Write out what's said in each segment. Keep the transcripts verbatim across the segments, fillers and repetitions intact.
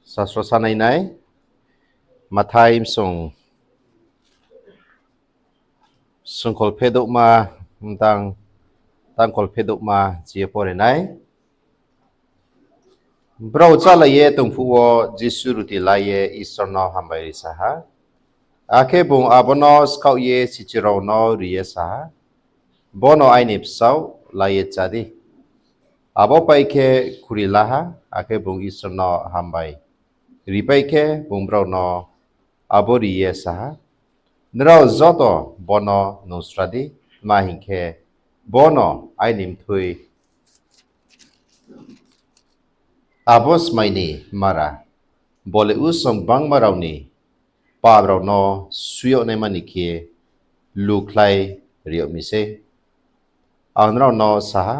Sasro sanai nai, Mathai bsung, sungkhol phedouhma, tang, tangkhol phedouhma, chi ye pore nai. Brao chálai ye tong phuh wo Jisu ruti la ye Isor no hambai risa ha. Akhe bung abo no skaoh ye sichu rao no ri ye sa ha, Bo no aini bsaoh, la ye chá di. Abo pai khe khuri la ha, akhe bung Isor no hambai ripai khe bung brao no abo ri ye sa ha, Nrao joto bo no nungsra di, tma hing khe, bo no aini mthui, abo smai ni mara, bo le usom gbangma rao ni pap rao no sui yag naima ni khe lukhlai ri yag mi sei. Ang nrao no sa ha,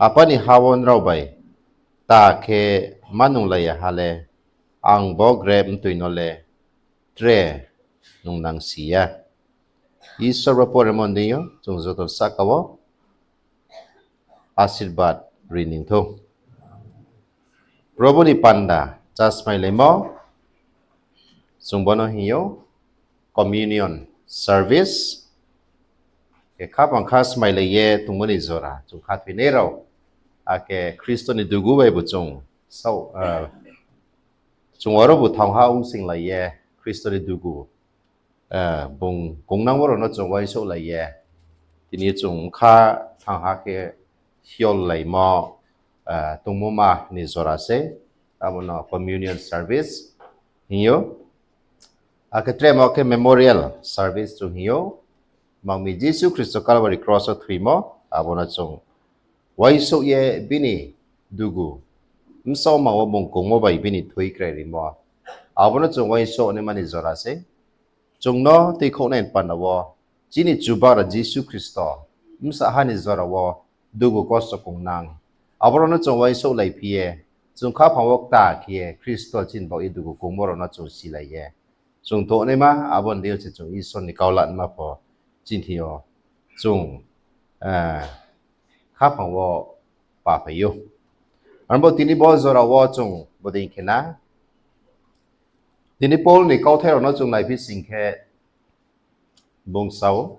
Apa ni ha wo nrao bai kta khe ma nunglai ya ha le, ang bo grep mtoi no le tre nungnangsi ya. Isor bo poremo ni deing yo chung joto sahka wo asirbad ri ni thou. Probu ni panda chásmailaimo, chung bo no hing ou communion service. Khe khaphang kha smailai ye tongmo ni jora chung khathoinai rao, akhe Khristo ni dugu bai bo chung saoh, chung aro bo thanng ha ongsinglai ye Khristo ni dugu, bung kongnangmo rao no chung uaingsouhlai ye, tini chung bkha thanng ha khe hiollaimo tongmo ma ni jora sei, abo no communion service hing ou. Akhe tremo khe memorial service chung hing ou. Mang mi Jisu Khristo Calvary cross wo thoimo, abo no chung uaingsouh ye bini dugu, bsaoh ma wo bung kongmo bai bini thui krai rimo, abo no chung uaingsouh naima ni jora sei. Chung no tuikhouhnai ni panda wo, chini Chubagra Jisu Khristo bsahha ni jora wo dugu kosto kongnang, abo rao no chung uaingsouhlaiphi ye, chung khaphang wo kta khe ye Khristo chini baoh ye dugu kongmo rao no chung silai ye, chung tongnaima abo ni deing yo se chung Isor ni kau lanaima pho chini thing yo chung khaphang wo paphai ou. Arbo tini bo jora wo chung bodei khe na, tini Paul ni kauthai rao no chung naiphi sing khe, bung sa ou,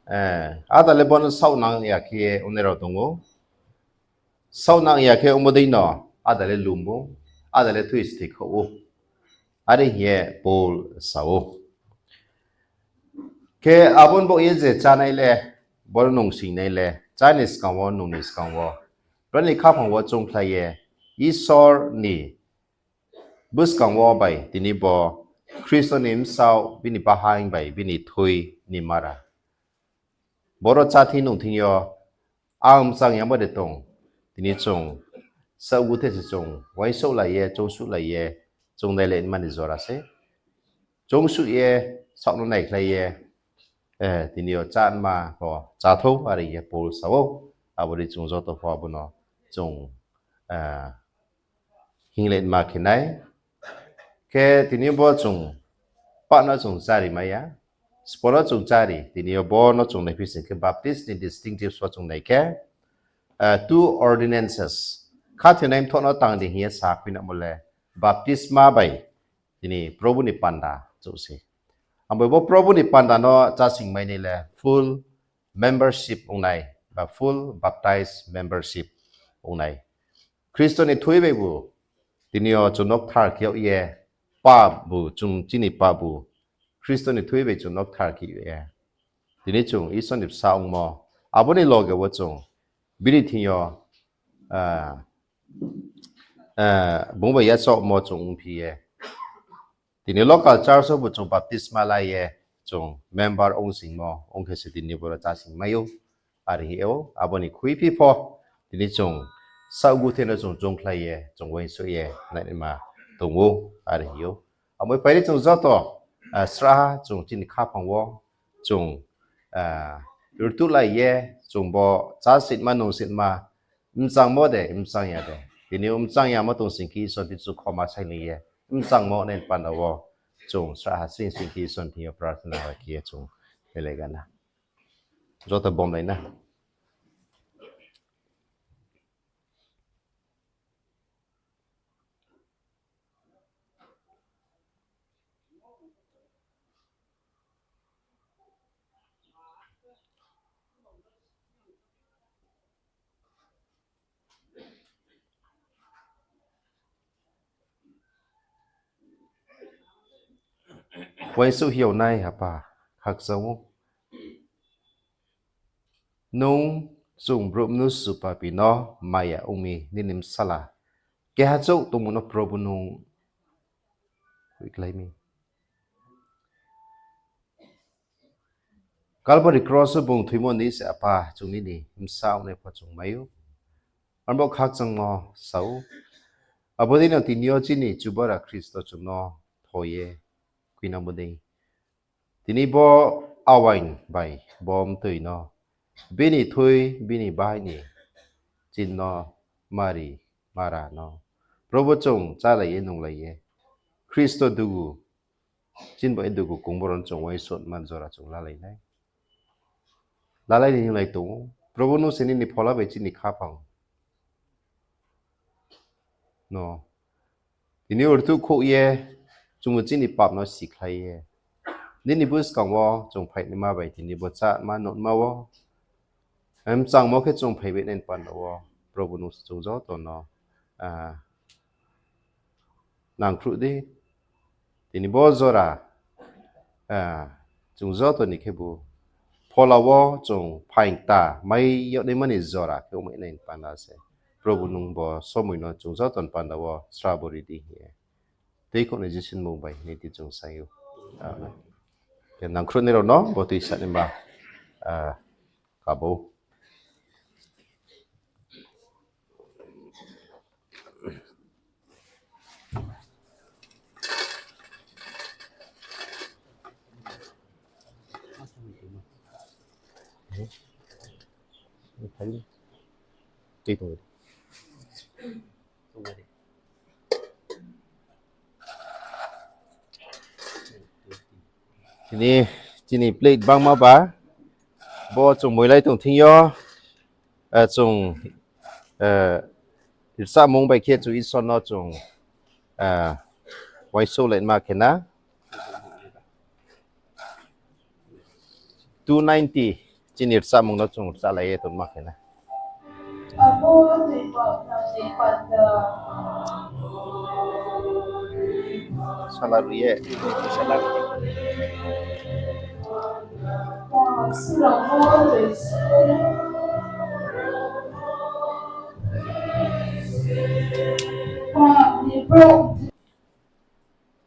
áda le bo no saohnang ya khe ongnai rao tong ou. Saohnang ya khe ongmo dei no, áda le lum ou, áda le thui sthai khaoh ou. Are hing ye Paul sa ou. Khe abo ni baoh ye je chánai le, bo no nungsing nai le, chá ni skang wo, nung ni skang wo, brao ni khaphang wo choungkhlai ye, Isor ni buskang wo bai tini bo Khristo ni bsaoh bini bahaing bai bini thui ni mara, boro chá thing nung thing yo, ang mchang yamo de tong, tini chung saohguthe se chung uaingsouhlai ye, choungsuhlai ye, chung nailai nma ni jora sei. Choungsuh ye, saoh no naikhlai ye, tini yo chá nma pho chá thou, are hing ye Paul sa ou. Abo dei chung joto pho abo no chung hinglai nma khe nai. Khe tini yo bo chung pah no chung chári mai ya. Sbo no chung chári, tini yo bo no chung naiphi sing khe Baptist ni distinctives wo chung nai khe, two ordinances. Khathoinai mthoh no tang di hing ye sa khuinamo le baptisma bai tini Probu ni panda chouh se. Abo bo Probu ni panda no chásing mai nai le full membership ong nai, ba full baptized membership ong nai. Khristo ni thui bai bu tini yo chung no kthar khe yag ye, pap bu, chung chini pap bu Khristo ni thui bai chung no kthar khe yag ye, tini chung Isor ni bsa ongmo, abo ni loge wo chung bini thing yo bung bai yachaohmo chung ongphi ye, tini local church wo bu chung baptisma la ye chung member ongsingmo ong khe se tini boro chásing mai ou. Are hing ou, abo ni khuiphi pho tini chung saohguthe no chung choungkhlai ye, chung uaingsouh ye nainaima tong ou, are hing ou. Abo pai ri chung joto srahha chung chini khaphang wo chung rtuhlai ye, chung bo chásinma nungsinma, mchangmo de, mchang ya de, tini yo mchang yamo tong sing khe Isor ni thing yo chung khoma sainglai ye, mchangmo nai panda wo chung srahha sing sing khe Isor ni thing yo prarthana khe ye chung phailai gana. Joto bomlai na. Uaingsouh hing yag nai Apa, khakchang ou. Nung chung brouh mnusu papi no maya ong mi nini bsala keha chouh tongmo no Probhu nung hoihkhlai mi. Calvary cross wo bung thoimo ni se Apa chung nini bsa ongnai pho chung mai ou. Arbo khakchangmo sa ou. Abo dei no tini yo chini Chubagra Khristo chung no tho ye khuinangmo dei, tini bo awaing bai bo mtoi no, bini thui, bini bahai ni chini no mari, mara no Probhu chung chálai ye nunglai ye Khristo dugu, chini bai dugu kongbo rao no chung uaingsouhma jora chung lalai nai. Lalai ni hinglai tong ou. Probhu nung se nini phola bai chini khaphang no tini rtuhkhouh ye, chungbu chini pap no sikhlai ye, nini buskang wo chung phainaima bai tini bo cháma nuhma wo, mchangmo khe chung phaibai nai ni panda wo, Probhu nung se chung joto no nangkhruh di. Tini bo jora chung joto ni khebu phola wo chung phaing kta mai yagnaima ni jora khe ongmai nai ni panda se, Probhu nung bo somoi no chung joto ni panda wo srabo ri di hing ye, tei khouhnai Jisu ni mmung bai hing ye chung sa ou. Amen. Khe nangkhruhnai rao no bo tuisanaima kabo. Tini, tini plate bangma ba, bo chung moilai tong thing yo, chung rchamung bai khe chung Isor no chung uaingsouhlaima khe na. Two ninety chini rchamung no chung rchalai ye tongma khe na. Sala ri ye, sala ri ye.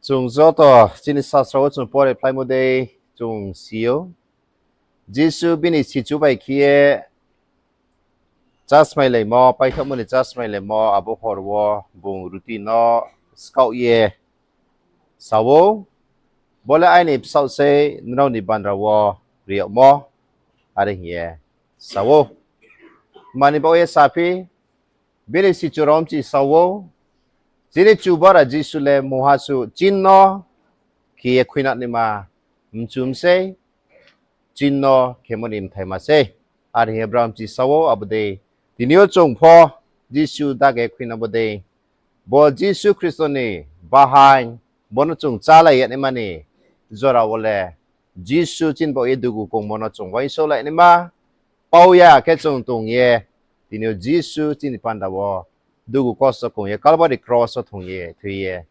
Chung joto chini sasra wo chung pore phlaimo dei chung si ou. Jisu bini sichu bai khe ye chasmailaimo, paithaohmo ni chasmailaimo, abo hor wo bung ruti no skaoh ye sa ou, bo le aini bsaoh sei, nrao ni bandra wo ri yagmo, are hing ye sa ou. Mani baoh ye saphi, bini sichu rao mchi sa ou, chini Chubagra Jisu le mungha suh chini no khe ye khuinangnaima mchu mi sei, chini no khemo ni mthaima sei. Are hing ye brao mchi sa ou, abo dei tini yo chung pho Jisu dagai khuinangmo dei, bo Jisu Khristo ni bahaing, bo no chung chálai yagnaima ni jora wo le Jisu chini baoh ye dugu kongmo no chung uaingsouhlainaima pau ya khe chung tong ye, tini yo Jisu chini panda wo dugu kosto kong ye Calvary cross wo thong ye, thoi ye,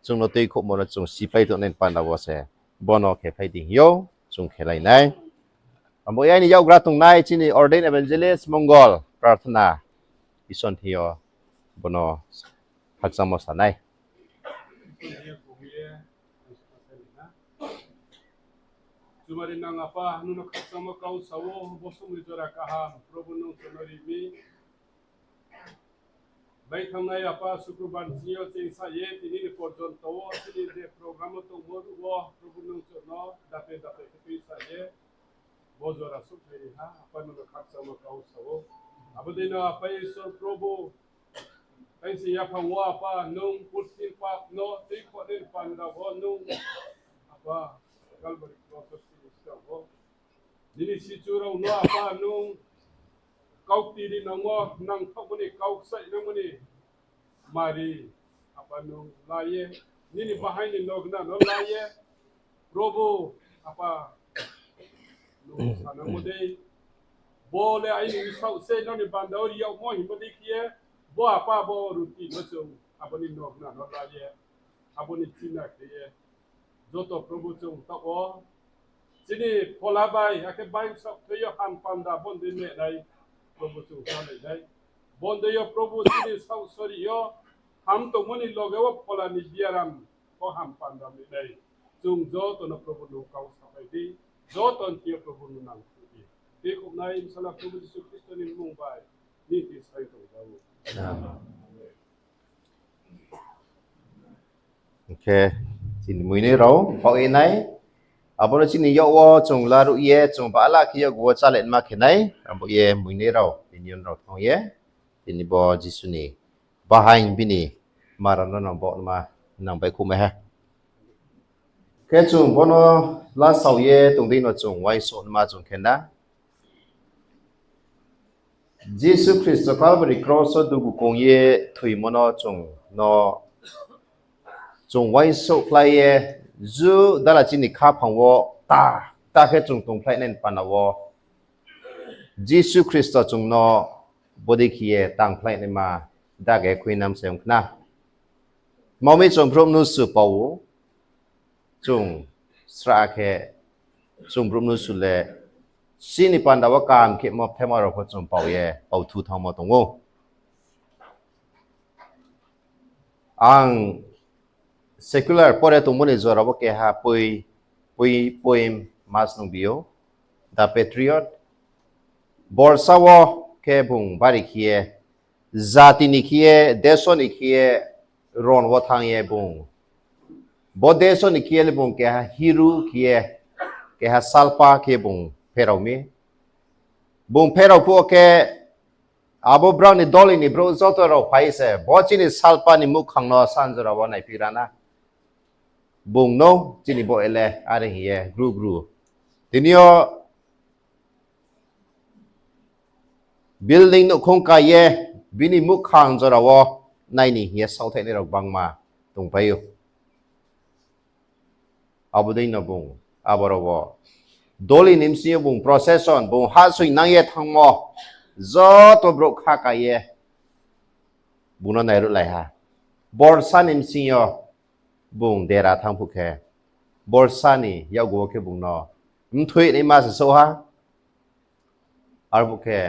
chung no tuikhouhmo no chung siphlai tongnai ni panda wo se, bo no khe phlai di hing ou, chung khelai nai. Abo aini yakgra tongnai chini ordained evangelist Mongol Prarthana Isor thing yo bo no khakchangmo sa nai. Chumari nang Apa, nung no khakchangmo kau sa ou, bo somoi jora kaham Probhu nung chung no ri mi. Baithangnai Apa, Sukrubar ni sing yo chengsa ye tini ni porjonto wo chini je program wo tongmo ruh wo Probhu nung chung no dape dape khe tuisa ye bo jora souhphai ri ha, Apa nung no khakchangmo kau sa ou. Abo dei no Apa Isor Probhu, taisi yaphang wo Apa nung purthimbi pap no tuikhouhnai ni panda wo nung Apa Calvary cross wo sini skang wo nini sichu rao no Apa nung kaukti ri nangmo, nangthaohmo ni kau kchaih nangmo ni mari Apa nung la ye, nini bahaing ni nogna no la ye, Probhu Apa nung sanangmo dei, bo le aini bsaoh sei, nrao ni banda wo ri yagmo hingmo dei khe ye, bo Apa bo ruti no chung abo ni nogna no la ye, abo ni china khe ye, Joto Probu chung taoh wo chini phola bai, akhe bai saohthaih yo ham panda bondei menai, Probu chung chálai nai. Bondei yo Probu chini saoh sori yo ham tongmo ni loge wo phola ni biaram pho ham panda menai. Chung joto no Probu nung kau sapai di, joto ni thing yo Probu nung nang di. Tei khouhnai bsala Probu Jisu Khristo ni mmung bai nini thing sai tong jao. Amen. Hing khe chini muinoi rao baoh ye nai. Abo no chini yak wo chung laruh ye, chung bala khe yakgu wo chálai ma khe nai. Abo ye muinoi rao, tini yo rao thanng ye, tini bo Jisu ni bahaing bini mara no nang baoh ma nang baihkhouhmai ha. Khe chung bo no lasao ye tong dei no chung uaingsouh ma chung khe na. Jisu Khristo Calvary cross wo dugu kong ye thoimo no chung no chung uaingsouhkhlai ye, ju dala chini khaphang wo ta, ta khe chung tongkhlai nai ni panda wo Jisu Khristo chung no bodei khe ye tangkhlai naima dage khuinam se ong khna. Tma mi chung brouh mnusu pao ou, chung srah khe chung brouh mnusu le chini panda wo kaham khemo bthaima rao pho chung pao ye pao thu thanngmo tong ou. Ang secular pore tongmo ni jora wo keha poi, poi, poem ma snungbi ou, The Patriot. Borsa wo khe bung bari khe ye, jati ni khe ye, deso ni khe ye, ron wo thanng ye bung. Bo deso ni khe ye le bung keha hero khe ye, keha salpa khe bung pherao mi. Bung pherao phuh wo khe, abo brao ni doli ni brouh joto rao phai se, bo chini salpa ni muhkhang no sanjora wo naiphi ra na. Bung no chini bo ele are hing ye gru gru. Tini yo building nouhkhong kai ye, bini muhkhang jora wo nai ni hing ye saohthaih nai rao gbangma tongpai ou. Abo dei no bung, abo rao wo doli ni bsing yo bung procession, bung hahsoingnang ye thanngmo, joto brouh kha kai ye bung no nairuhlai ha. Borsa ni bsing yo bung dera thanng phuh khe, borsa ni yakgu wo khe bung no mthoi naima se souh ha. Arphuh khe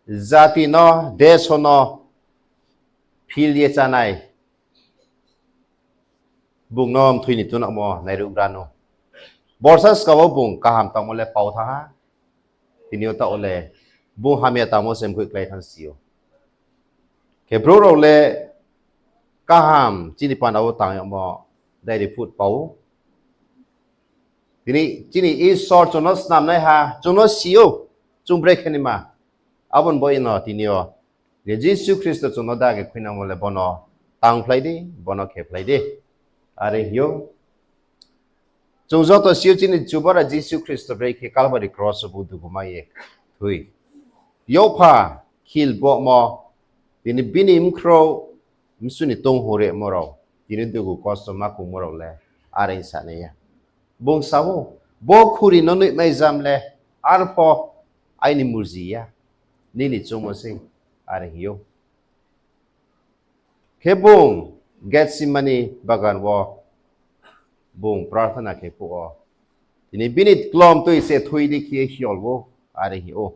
jati no, deso no phil ye chánai, bung no mthoi ni tunamo nairuhgra no. Borsa skang wo bung kaham tangmo le pao thanng ha. Tini yo taoh le bung hamya tangmo se mkoih klái thanng si ou. Khe brouh rao le kaham chini panda wo tang yagmo dairi phut pao ou. Tini chini Isor chung no snamnaiha, chung no si ou, chung brekhe naima. Abo ni baoh ye no tini yo je Jisu Khristo chung no dage khuinangmo le bo no tangphlai di, bo no khephlai di. Are hing ou. Chung joto si ou chini Chubagra Jisu Khristo brekhe Calvary cross wo bung dugu mai ye thoi. Yakpha khil bohmo, tini bini bkhrouh bsu ni tong hore mo rao, tini dugu kosto ma kongmo rao le are sa nai ya. Bung sa ou, bo khuri no noihmai jam le arpho aini murji ya, nini choungmo sei, are hing ou. Khe bung Getsemani bagan wo bung prarthana khe phuh wo, tini bini klomtoi se thoi di khe hiol ou, are hing ou.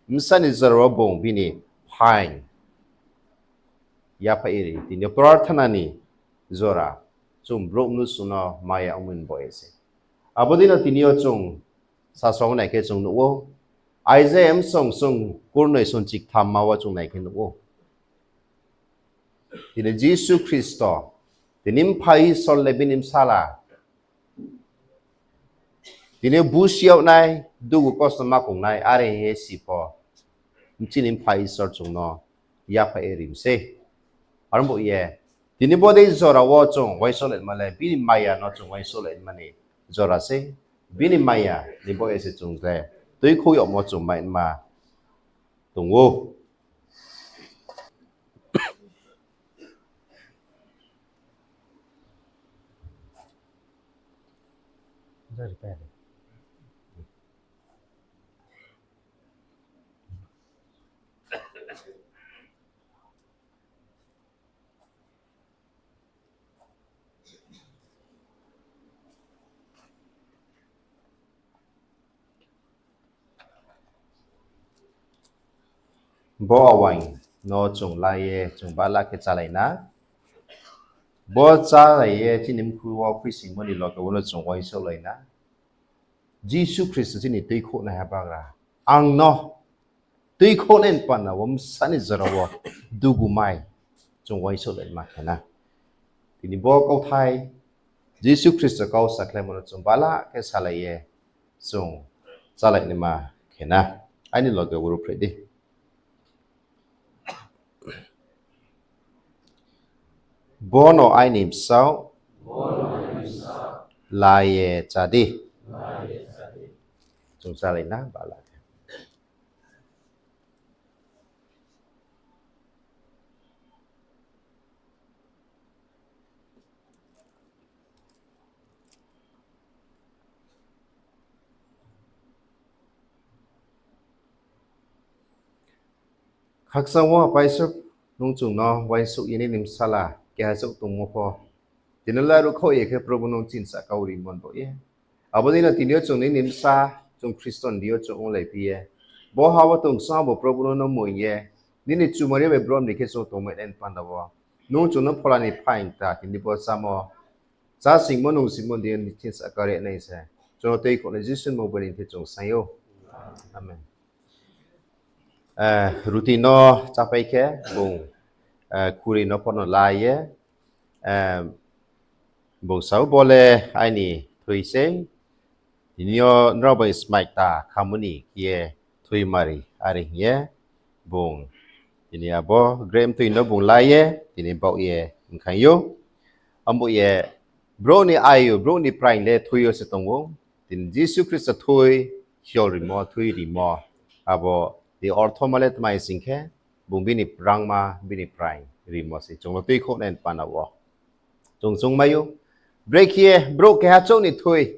Bsa ni jora wo bung bini phaing yaphaih ri, tini yo prarthana ni jora chung brouh mnusu no maya ongmoi ni baoh ye se. Abo dei no tini yo chung sasao nai khe chung nuh ou. Isaiah bsong song kurnoi song chiktham ma wo chung nai khe nuh ou. Tini Jisu Khristo, tini mphai Isor le bini bsala, tini busi yag nai, dugu kosto ma kong nai, are hing ye si pho, chini mphai Isor chung no yaphaih ye ri mi sei. Aro bo ye, tini bodei jora wo chung uaingsouhlaima le, bini maya no chung uaingsouhlaima ni jora sei, bini maya ni baoh ye se chung le tuikhouh yagmo chung maima tong ou. Bo awaing no chung la ye, chung bala khe chálai na. Bo chálai ye chini mkhu wo khuisoingmo ni loge wo no chung uaingsouhlai na. Jisu Khristo chini tuikhouhnaiha bagra, ang no tuikhouhnai ni panda wo bsa ni jora wo dugu mai chung uaingsouhlaima khe na. Tini bo kauthai Jisu Khristo kau sakhlaimo no chung bala khe salai ye chung chálainaima khe na. Aini loge wo ruhphreh di. Bono aini bsaoh, la ye chá di. Chung chálai na bala khe. Khakchang wo Apa Isor, nung chung no uaingsouh ye nini bsala keha chouh tongmo pho, tini le ruhkhaoh ye khe Probu nung chini sahka wo rimo ni baoh ye. Abo dei no tini yo chung nini bsa, chung Khristo ni deing yo chung onglaiphi ye, bo ha wo tong kchang abo Probu no no moing ye, nini chumari bai brom ni khe chung tongmai nai ni panda wo, nung chung no phola ni phaing ta tini bo chámo, chásingmo nungsingmo deing yo nini sahka re nai se. Chung no tuikhouhnai Jisu ni mmung bai ni khe chung saing ou. Amen. Ruti no chápai khe bung khuri no pho no la ye, bung sa ou, bo le aini thui sei, tini yo nrao bai smai kta khammo ni khe ye thui mari, are hing ye bung tini abo grep mtui no bung la ye tini baoh ye mkhaing ou. Abo ye brouh ni ayu, brouh ni praing le thui yo se tong ou. Tini Jisu Khristo thui, hiol rimo, thui rimo, abo ni ortho ma le tma hing khe, bung bini rangma, bini praing rimo se chung no tuikhouhnai ni panda wo. Chung chungmai ou, brekhe ye brouh keha chouh ni thui,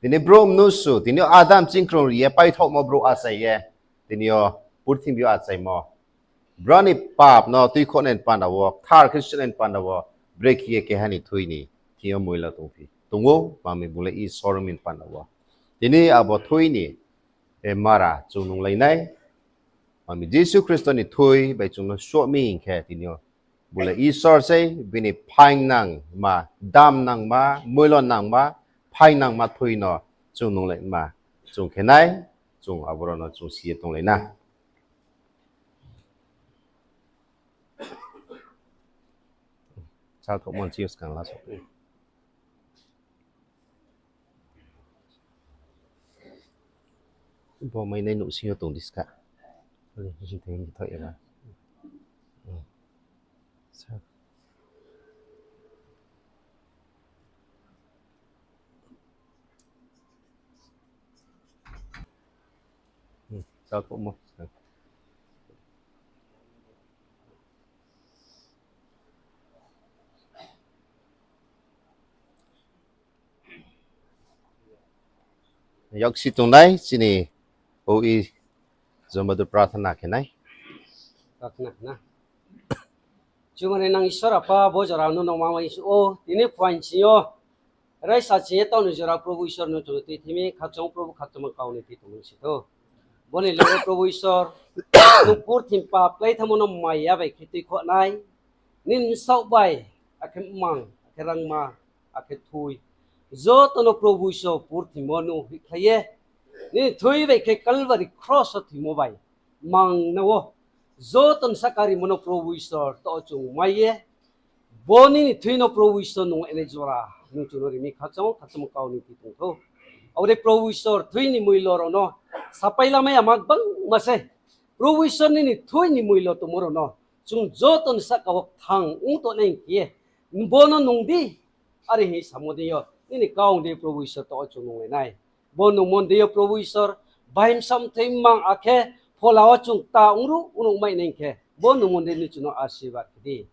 tini brouh mnusu, tini yo Adam chingkrung ri ye paithaohmo brouh achai ye, tini yo purthimbi yo achaimo, brao ni pap no tuikhouhnai ni panda wo, kthar khe suhnai ni panda wo, brekhe ye keha ni thui ni thing yo moila tongphi tong ou, mami bung le Isor ongmi ni panda wo. Tini abo thui ni mara chung nunglai nai. Mami Jisu Khristo ni thui bai chung no suh mi hing khe, tini yo bung le Isor sei, bini phaingnangma, damnangma, moilonangma, phaingnangma thui no chung nunglaima chung khe nai, chung abo rao no chung si ye tonglai na. Salthouhmo ni sing yo skang la so. Bo mainai nouhsing yo tong di ska. Yaksi tongnai chini O E Jomadu prarthana khe nai. Prarthana khe na. Chumari nang Isor Apa, bo jora no nung mamai se ou, tini phuaing sing yo raisa ching ye taoh ni jora Probu Isor nung chung no tui thimi khakchang ou Probu, khakchangma kau ni tui tongmung si thou. Bo ni loge Probu Isor, nung purthimbi pap kláithanngmo no maya bai khe tuikhouhnai, nini bsaoh bai, akhe mmang, akhe rangma, akhe thui, joto no Probu Isor purthimbi wo nung hoihkhlai ye, nini thui bai khe Kalvari kros wo thoimo bai, mang na wo, joto ni sahka rimo no Probu Isor to chung mai ye, bo nini thui no Probu Isor nung enai jora nung chung no ri mi khakchang ou, khakchangma kau ni tui tong thou. Abo dei Probu Isor thui ni moilo rao no sapai lamai ya ma gbangma se. Probu Isor nini thui ni moilo tongmo rao no chung joto ni sahka wo kthang ong tongnai hing khe ye, bo no nung di, are hing samo dei yo nini kau ong dei Probu Isor to chung nunglai nai. Bo nungmo dei yo Probu Isor, bai bsa mthoi mmang akhe phola wo chung ta ongruh ongruh mai nai hing khe, bo nungmo dei ni chung no asirbad khe di.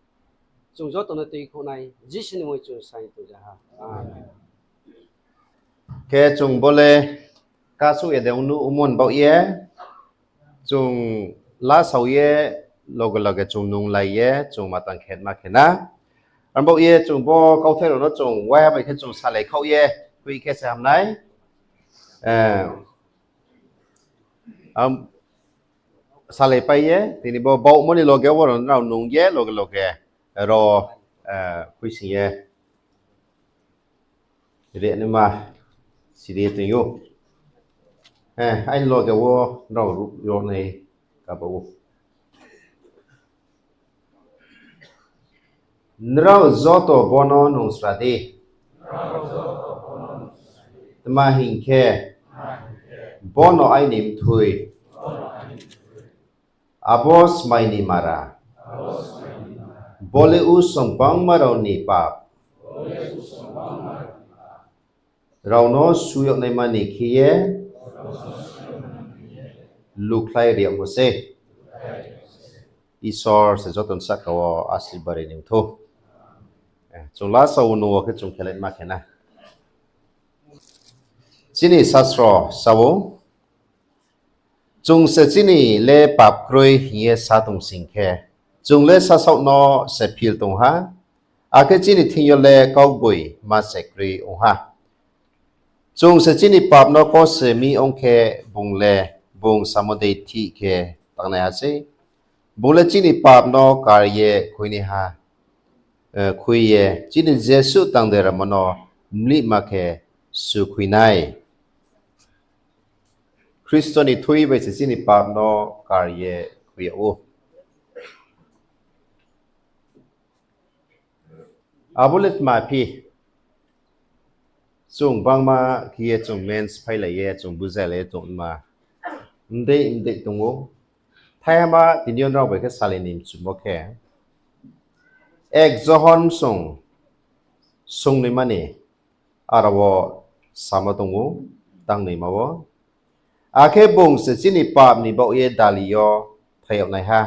Chung joto no tuikhouhnai Jisu ni mmung chung saing tong ja ha. Amen. Khe chung bo le kasuh ye de ongnu ongmo ni baoh ye, chung lasao ye loge loge chung nunglai ye chung matang khetma khe na. Aro baoh ye chung bo kauthai rao no chung waiha bai khe chung salai khaoh ye, khui khe se ham nai. Am, Salaipai ye, tini bo baohmo ni loge wo rao nrao nung ye, loge loge ro, khuising ye ri naima siri ye tong ou. Aini loge wo nrao ruh ro nai kaba ou. Nrao joto bono nungsra di. Tma hing khe, bono aini mthui. Abo smai ni mara. Bo le usom gbangma rao ni pap rao no su yag naima ni khe ye lukhlai ri yagmo sei. Isor se joto ni sahka wo asirbad ri ni thou. Chung lasa wo nung wo khe chung khelai ma khe na. Chini sasro sa ou, chung se chini le pap kroi hing ye sa tong sing khe, chung le sasaoh no se phil tong ha, akhe chini thing yo le kaugboi ma se kroi ong ha. Chung se chini pap no kose mi ong khe, bung le bung samo dei thih khe tangnaiha sei. Bung le chini pap no kar ye khuinaiha, khui ye chini jesuh tang deramo no mlihma khe su khui nai. Khristo ni thui bai se chini pap no kar ye khui yag ou. Abo le tma phi, chung gbangma khe ye chung mens phailai ye, chung buzailai ye tongma mdei mdei tong ou. Thaihama tini yo nrao bai khe salai ni mchumo khe, ek Johon sung, sungnoima ni aro wo samo tong ou, tangnoima wo. Akhe bung se chini pap ni baoh ye dali yo thai yag naiha.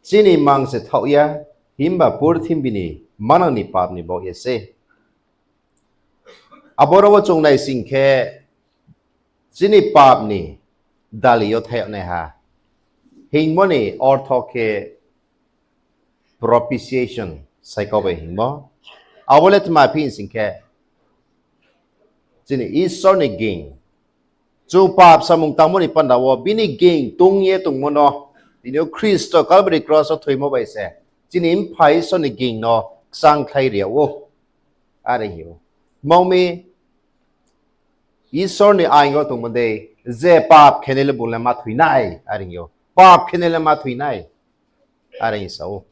Chini mang se thaoh ya, himba purthimbi ni manang ni pap ni baoh ye sei. Aboro wo chung naising khe, chini pap ni dali yo thai yag naiha hingmo ni ortho khe propitiation sai kau bai hingmo. Abo le tma phi sing khe, chini Isor ni ging. Chung pap samung tangmo ni panda wo bini ging tong ye tongmo no, tini yo Khristo Calvary cross wo thoimo bai se chini Mpha Isor ni ging no kchangkhlai ri yag ou. Are hing ou. Tma ong mi, Isor ni aing yo tongmo dei, je pap khenai le bung le ma thoi nai, are hing ou. Pap khenai le ma thoi nai, are hing sa ou.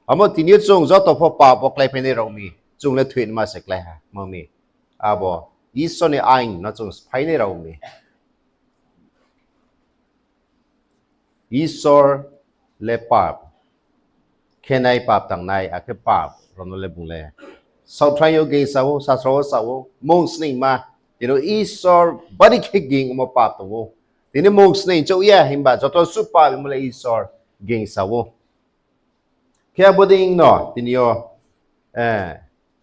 Amo tini yo chung joto pho pap wo kláiphainai rao mi, chung le thoi naima se klái ha, tma ong mi. Abo Isor ni aing no chung sphainai rao mi. Isor le pap khenai, pap tangnai, akhe pap rao no le bung le saohthaing yo ging sa ou, sasro wo sa ou, mung sningma, tini yo Isor bari khe gingmo pap tong ou. Tini mung sning chouh ya, himba joto suh pap imo le Isor ging sa ou. Khe abo dei no tini yo,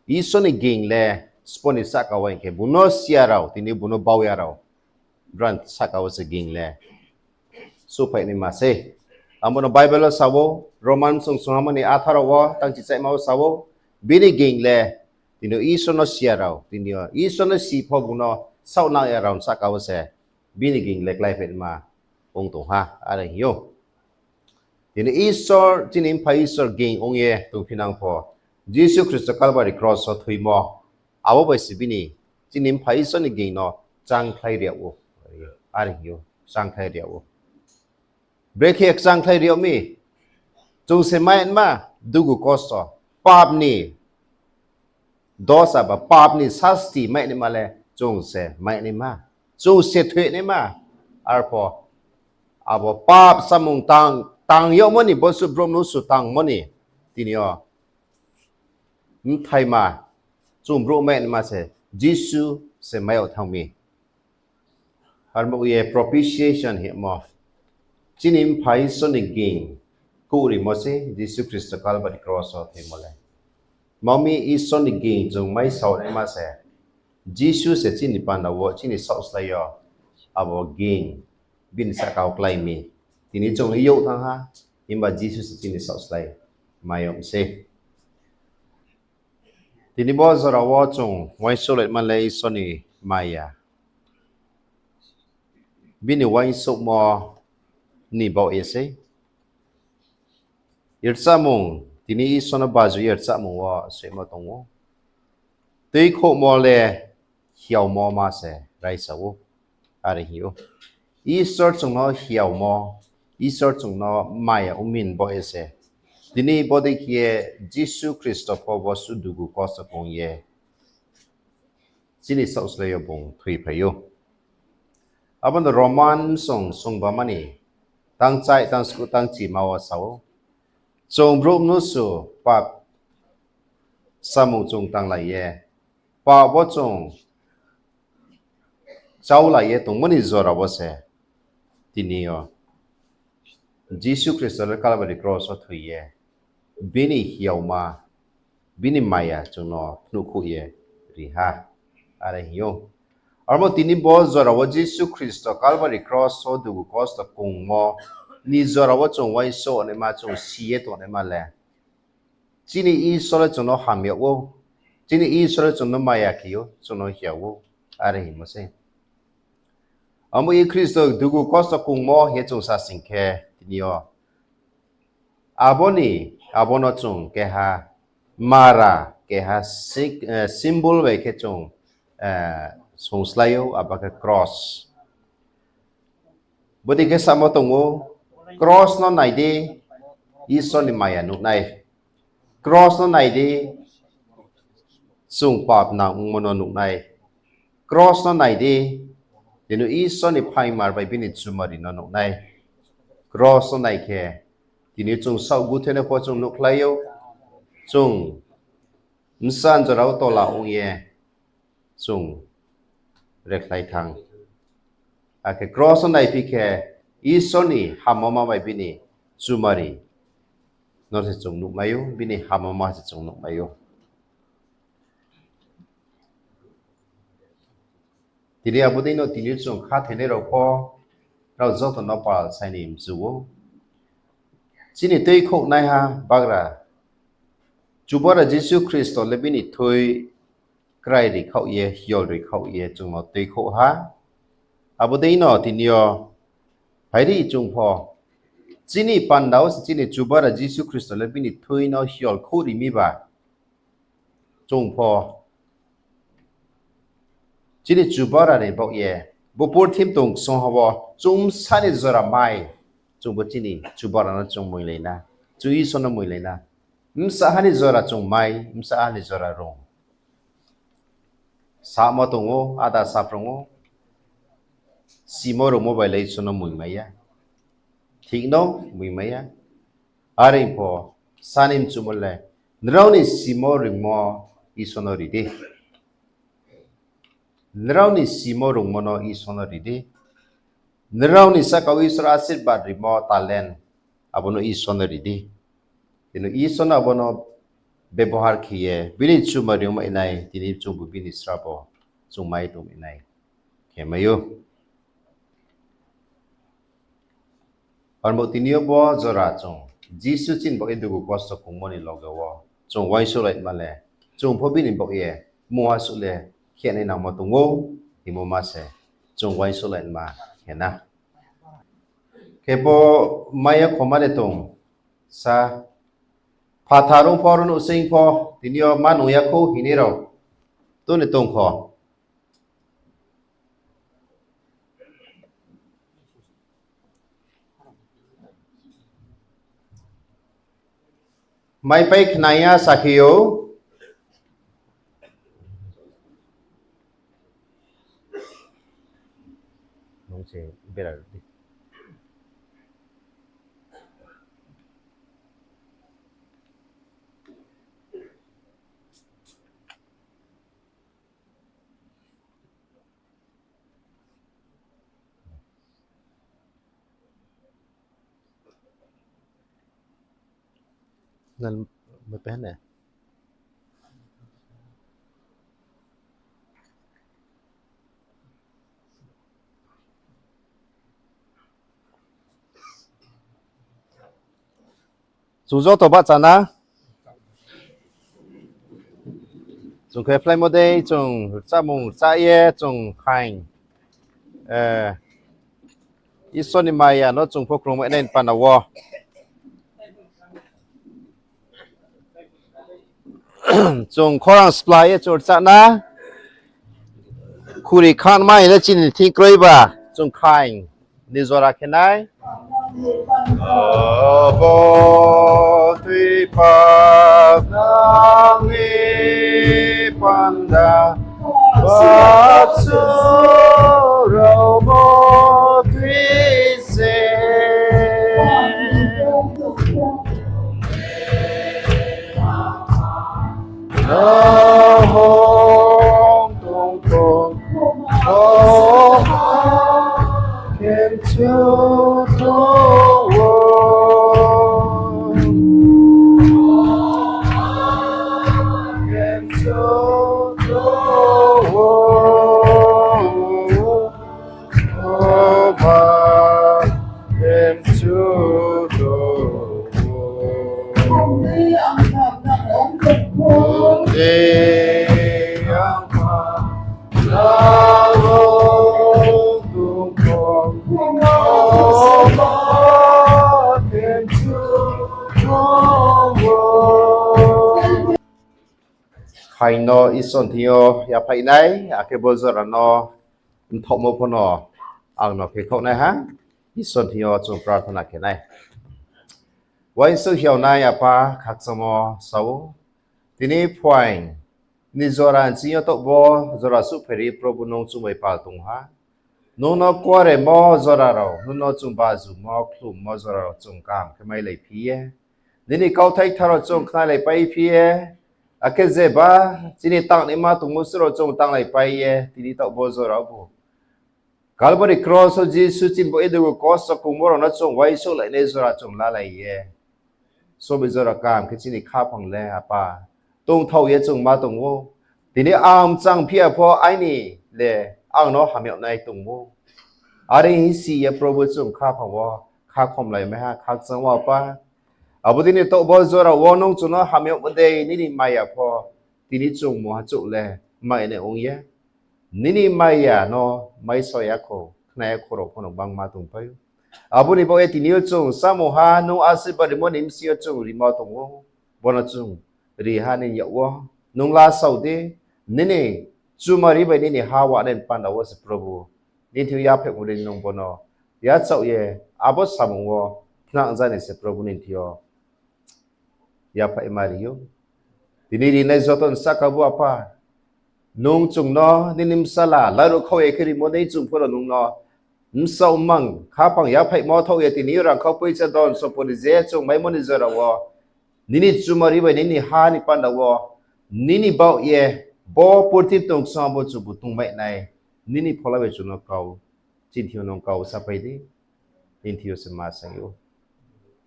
Isor ni ging le sbo ni sahka wo hing khe bung no siya rao, tini bung no bau ya rao, brao ni sahka wo se ging le suhphai naima sei. Abo no Bible wo sa ou, Roman sung sunghamo ni atharo wo tangchichaima wo sa ou, bini ging le tini yo Isor no siya rao, tini yo Isor no si pho bung no saohnang ya rao ni sahka wo se bini ging le kláiphai naima ong tong ha, are hing ou. Tini Isor, chini Mpha Isor ging ong ye tongphi nang pho, Jisu Khristo Calvary cross wo thoimo, abo bai se bini, chini Mpha Isor ni ging no kchangkhlai ri yag ou, are hing ou, kchangkhlai ri yag ou. Brekhe kchangkhlai ri yag mi, chung se mai naima, dugu kosto, pap ni dosa ba pap ni sasti mai naima le chung se mai naima, chung se thoi naima. Arpho abo pap samung tang, tang yagmo ni, bosuh brouh mnusu tangmo ni, tini yo mthaima, chung brouh mai naima se Jisu se mai yag thanng mi. Armo ye propitiation hingmo, chini Mpha Isor ni ging kouh rimo se Jisu Khristo Calvary cross wo thoimo le. Tma ong mi, Isor ni ging chung mai sao naima se, Jisu se chini panda wo, chini saohslái yo abo ging bini sahka wo klái mi. Tini chung le youh thanng ha, himba Jisu se chini saohslái mai yag mi sei. Tini bo jora wo chung uaingsouhlaima le Isor ni maya. Bini uaingsouhmo ni baoh ye sei. Rchamung, tini Isor no baju ye rchamung wo soimo tong ou. Tuikhouhmo le hiaomo ma se raisa ou, are hing ou. Isor chung no hiaomo, Isor chung no maya ongmi ni baoh ye se tini bodei khe ye Jisu Khristo pho bo suh dugu kosto kong ye chini saohslái yo bung thoiphai ou. Abo no Roman song songbama ni tangchai, tangskuh, tangchima wo sa ou, chung brouh mnusu pap samung chung tanglai ye, pap wo chung chaulai ye tongmo ni jora wo se tini yo Jisu Khristo le Kalbari kros wo thoi ye bini hiaoma, bini maya chung no phnuhkhouh ye ri ha, are hing ou. Armo tini bo jora wo Jisu Khristo Kalbari kros wo dugu kosto kongmo ni jora wo chung uaingsouh naima, chung si ye tongnaima le chini Isor le chung no ham yag ou, chini Isor le chung no maya khe ou, chung no hiao ou, are hingmo sei. Abo ye Khristo dugu kosto kongmo hing ye chung sa sing khe, tini yo abo ni, abo no chung keha mara, keha symbol bai khe chung sungslái ou, abo khe kros. Bodei khe samo tong ou, kros no nai di, Isor ni maya nuh nai. Kros no nai di, chung papnang ongmo no nuh nai. Kros no nai di, tini Isor ni phaingmar bai bini chumari no nuh nai. Kros no nai khe, tini chung saoh guthenai pho chung nuhkhlai ou, chung bsa jora wo tola ong ye chung rekhlai thanng. Akhe kros no naiphi khe, Isor ni hamoma bai bini chumari no se chung nuhmai ou, bini hamoma se chung nuhmai ou. Tini abo dei no tini chung khathoinai rao pho, rao joto no pal sai ni mchu ou. Chini tuikhouhnaiha bagra Chubagra Jisu Khristo le bini thui krai ri khaoh ye, hiol ri khaoh ye chung no tuikhouh ha. Abo dei no tini yo phairi chung pho, chini panda wo se chini Chubagra Jisu Khristo le bini thui no hiol khouh ri mi ba, chung pho chini Chubagra ni baoh ye, bo purthimbi tong ksongha wo chung bsa ni jora mai, chung bo chini Chubagra no chung moinglai na, chung Isor no moinglai na. Bsaha ni jora chung mai, bsaha ni jora rung. Samo tong ou, ada saprung ou, simo rungmo bai le Isor no moingmai ya. Thik no moingmai ya. Are pho, sani mchumo le, nrao ni simo rungmo Isor no ri di. Nrao ni simo rungmo no Isor no ri di. Nrao ni saka wo Isor asirbad rimo talent, abo no Isor no ri di. Tini Isor no abo no bebohar khe ye, bini chumari ongmai nai, tini chungbu bini srabo chung mai tongmai nai khe mai ou. Arbo tini yo bo jora chung Jisu chini baoh ye dugu kosto kongmo ni loge wo chung uaingsouhlaima le, chung pho bini baoh ye mungha suh le khenai nangmo tong ou, hingmo ma se chung uaingsouhlaima khe na. Khebo maya khoma de tong sa, phathar ong pho, aro nouhsing pho, tini yo ma nung ya khou hingnai rao tong ni tong kho. Maipai khna ya sakhe ou. Nang maipai ha ne? Chung joto bahcha na. Chung khe phlaimo dei, chung rchamung rcha ye, chung phaing, eh, Isor ni maya no chung pho krungmai nai ni panda wo. Chung khorang splai ye chung rchah na. Khuri khanmai le chini thing kroi ba. Chung khaing ni jora khe nai. Abo tui pap nang ni panda, pap su rao bo tui se. Nahong tong tong, oh, ha, kem chu tong wo. Kem chu tong wo. Khaing no Isor thing yo yaphaih nai, akhe bo jora no mthaohmo pho no ang no khe khaoh nai ha, Isor thing yo chung prarthana khe nai. Uaingsouh hiao nai Apa, khakchangmo sa ou. Tini phuaing ni jora nching yo taoh bo jora suhphai ri Probu nung chung bai pal tong ha. Nung no kuaremo jora rao, nung no chung bajumo, khlummo jora rao chung kaham khe mailaiphi ye. Nini kauthai kthar rao chung khnalaipaiphi ye. Akhe jeba chini tangnaima tongmo se rao chung tanglaipai ye, tini taoh bo jora bo Calvary cross wo Jisu chini bo edogo kosto kongmo rao no chung uaingsouhlainai jora chung lalai ye. Sobi jora kaham khe chini khaphang le Apa, tongthaoh ye chung ma tong ou. Tini ang mchang phi ya pho aini le ang no hamyag nai tong ou. Are hing si ye Probu chung khaphang wo khakhomlai mai ha, khakchang wo Apa. Abo dei ni taoh bo jora wo nung chung no hamyagmo dei nini maya pho tini chung mungha chouh le mai nai ong ye. Nini maya no maisao ya kho, khna ya kho rao pho no gbangma tongpai ou. Abo ni baoh ye tini yo chung samung ha nung asirbad rimo ni bsing yo chung rimo tong ou. Bo no chung ri ha nini yak wo. Nung lasao di, nini chumari bai nini ha wanai ni panda wo se Probu nini thing yo yaphaihmo dei nung bo no yachaoh ye, abo samung wo khnang ja ni se Probu nini thing yo yaphaihma ri ou. Tini rinai joto ni sahka bo Apa, nung chung no nini bsala laruh khau ye khe rimo dei chung pho no nung no bsaoh mang khaphang yaphaihmo thaoh ye tini yo rangkhau poicha don sompoti je chung maimo ni jora wo, nini chumari bai nini ha ni panda wo, nini baoh ye bo purthimbi tong ksong bo chubu tongmai nai, nini phola bai chung no kau, chini thing yo nung kau sapai di, nini thing yo se ma saing ou.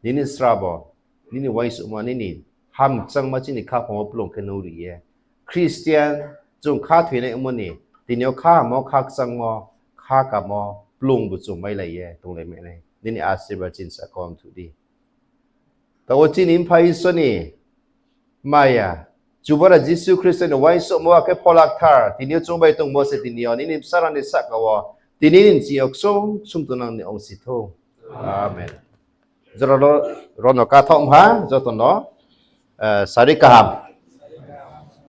Nini srabo, nini uaingsouhmo, nini hamchangma chini khaphang wo plung khe nung ri ye, Christian chung khathoinai ongmo ni, tini yo khahamo, khakchangmo, khakamo plung bu chung mailai ye tonglai mai nai. Nini asirbad chini sahka wo mthuh di. Taoh wo chini Mpha Isor ni maya, Chubagra Jisu Khristo ni uaingsouhmo akhe Phola Kthar tini yo chung bai tongmo se tini yo nini bsala ni sahka wo, tini nini ching yo ksung ksung tongnang ni ongsi thou. Amen. Jora rao, rao no kathaoh ha, joto no, eh, sari kaham.